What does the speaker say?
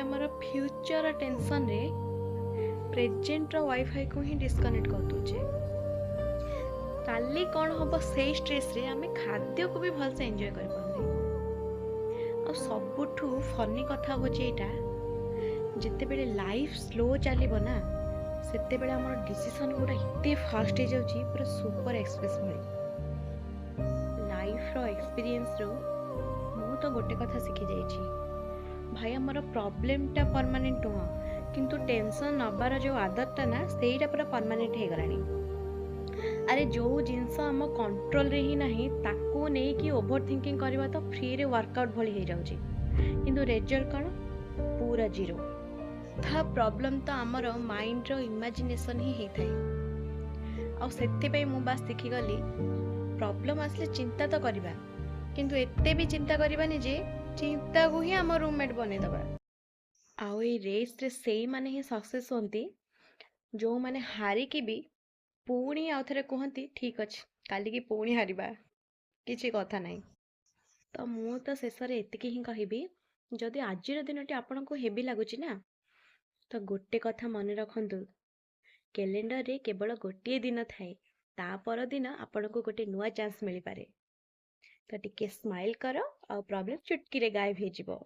ଆମର ଫ୍ୟୁଚର ଟେନସନ୍ରେ ପ୍ରେଜେଣ୍ଟର ୱାଇଫାଇକୁ ହିଁ ଡିସକନେକ୍ଟ କରିଦେଉଛେ। କାଲି କ'ଣ ହେବ ସେଇ ଷ୍ଟ୍ରେସ୍ରେ ଆମେ ଖାଦ୍ୟକୁ ବି ଭଲସେ ଏନ୍ଜୟ କରିପାରୁନେ। ଆଉ ସବୁଠୁ ଫନି କଥା ହେଉଛି ଏଇଟା, ଯେତେବେଳେ ଲାଇଫ୍ ସ୍ଲୋ ଚାଲିବ ନା, ସେତେବେଳେ ଆମର ଡିସିସନ୍ ଗୁଡ଼ା ଏତେ ଫାଷ୍ଟ ହେଇଯାଉଛି, ପୁରା ସୁପର ଏକ୍ସପ୍ରେସ୍ ଭଳି। ଲାଇଫ୍ର ଏକ୍ସପିରିଏନ୍ସରୁ ମୁଁ ତ ଗୋଟେ କଥା ଶିଖିଯାଇଛି ଭାଇ, ଆମର ପ୍ରୋବ୍ଲେମଟା ପରମାନେଣ୍ଟ ନୁହଁ, କିନ୍ତୁ ଟେନସନ୍ ନେବାର ଯେଉଁ ଆଦତଟା ନା, ସେଇଟା ପୁରା ପରମାନେଣ୍ଟ ହେଇଗଲାଣି। ଆରେ ଯେଉଁ ଜିନିଷ ଆମ କଣ୍ଟ୍ରୋଲରେ ହିଁ ନାହିଁ, ତାକୁ ନେଇକି ଓଭର ଥିଙ୍କିଂ କରିବା ତ ଫ୍ରିରେ ୱାର୍କଆଉଟ୍ ଭଳି ହେଇଯାଉଛି, କିନ୍ତୁ ରେଜଲ୍ଟ କ'ଣ? ପୁରା ଜିରୋ। ଅଧା ପ୍ରୋବ୍ଲେମ୍ ତ ଆମର ମାଇଣ୍ଡର ଇମାଜିନେସନ୍ ହିଁ ହେଇଥାଏ। ଆଉ ସେଥିପାଇଁ ମୁଁ ବାସ୍ ଶିଖିଗଲି, ପ୍ରୋବ୍ଲେମ୍ ଆସିଲେ ଚିନ୍ତା ତ କରିବା, କିନ୍ତୁ ଏତେ ବି ଚିନ୍ତା କରିବାନି ଯେ ଚିନ୍ତାକୁ ହିଁ ଆମ ରୁମମେଟ୍ ବନେଇଦେବା। ଆଉ ଏଇ ରେସ୍ରେ ସେଇମାନେ ହିଁ ସକ୍ସେସ୍ ହୁଅନ୍ତି ଯେଉଁମାନେ ହାରିକି ବି ପୁଣି ଆଉ ଥରେ କୁହନ୍ତି, ଠିକ୍ ଅଛି, କାଲିକି ପୁଣି ହାରିବା, କିଛି କଥା ନାହିଁ। ତ ମୁଁ ତ ଶେଷରେ ଏତିକି ହିଁ କହିବି, ଯଦି ଆଜିର ଦିନଟି ଆପଣଙ୍କୁ ହେଭି ଲାଗୁଛି ନା, ତ ଗୋଟେ କଥା ମନେ ରଖନ୍ତୁ, କ୍ୟାଲେଣ୍ଡରରେ କେବଳ ଗୋଟିଏ ଦିନ ଥାଏ, ତା ପରଦିନ ଆପଣଙ୍କୁ ଗୋଟେ ନୂଆ ଚାନ୍ସ ମିଳିପାରେ। ତ ଟିକେ ସ୍ମାଇଲ୍ କର ଆଉ ପ୍ରୋବ୍ଲେମ୍ ଚୁଟକିରେ ଗାୟବ ହେଇଯିବ।